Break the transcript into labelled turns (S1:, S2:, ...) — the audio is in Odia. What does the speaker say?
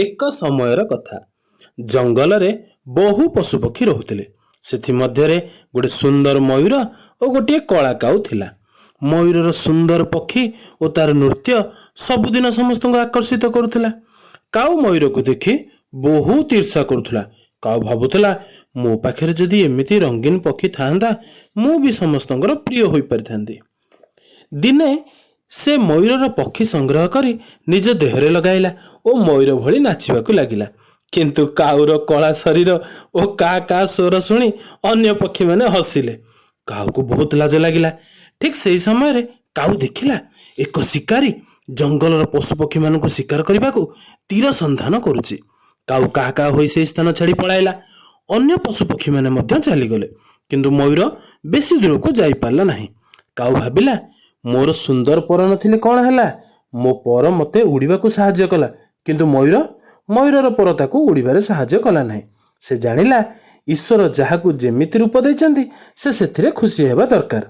S1: ଏକ ସମୟର କଥା, ଜଙ୍ଗଲରେ ବହୁ ପଶୁପକ୍ଷୀ ରହୁଥିଲେ। ସେଥିମଧ୍ୟରେ ଗୋଟେ ସୁନ୍ଦର ମୟୂର ଓ ଗୋଟିଏ କଳା କାଉ ଥିଲା। ମୟୂରର ସୁନ୍ଦର ପକ୍ଷୀ ଓ ତାର ନୃତ୍ୟ ସବୁଦିନ ସମସ୍ତଙ୍କୁ ଆକର୍ଷିତ କରୁଥିଲା। କାଉ ମୟୂରକୁ ଦେଖି ବହୁତ ଈର୍ଷା କରୁଥିଲା। କାଉ ଭାବୁଥିଲା, ମୋ ପାଖରେ ଯଦି ଏମିତି ରଙ୍ଗୀନ ପକ୍ଷୀ ଥାଆନ୍ତା, ମୁଁ ବି ସମସ୍ତଙ୍କର ପ୍ରିୟ ହୋଇପାରିଥାନ୍ତି। ଦିନେ ସେ ମୟୂରର ପକ୍ଷୀ ସଂଗ୍ରହ କରି ନିଜ ଦେହରେ ଲଗାଇଲା ଓ ମୟୂର ଭଳି ନାଚିବାକୁ ଲାଗିଲା। କିନ୍ତୁ କାଉର କଳା ଶରୀର ଓ କା କା ସ୍ୱର ଶୁଣି ଅନ୍ୟ ପକ୍ଷୀମାନେ ହସିଲେ। କାଉକୁ ବହୁତ ଲାଜ ଲାଗିଲା। ଠିକ୍ ସେହି ସମୟରେ କାଉ ଦେଖିଲା, ଏକ ଶିକାରୀ ଜଙ୍ଗଲର ପଶୁପକ୍ଷୀମାନଙ୍କୁ ଶିକାର କରିବାକୁ ତୀର ସନ୍ଧାନ କରୁଛି। କାଉ କା କା ହୋଇ ସେହି ସ୍ଥାନ ଛାଡ଼ି ପଳାଇଲା। ଅନ୍ୟ ପଶୁପକ୍ଷୀମାନେ ମଧ୍ୟ ଚାଲିଗଲେ, କିନ୍ତୁ ମୟୂର ବେଶୀ ଦୂରକୁ ଯାଇପାରିଲା ନାହିଁ। କାଉ ଭାବିଲା, ମୋର ସୁନ୍ଦର ପର ନଥିଲେ କ'ଣ ହେଲା? ମୋ ପର ମୋତେ ଉଡ଼ିବାକୁ ସାହାଯ୍ୟ କଲା, କିନ୍ତୁ ମୟୂରର ପର ତାକୁ ଉଡ଼ିବାରେ ସାହାଯ୍ୟ କଲା ନାହିଁ। ସେ ଜାଣିଲା, ଈଶ୍ୱର ଯାହାକୁ ଯେମିତି ରୂପ ଦେଇଛନ୍ତି, ସେ ସେଥିରେ ଖୁସି ହେବା ଦରକାର।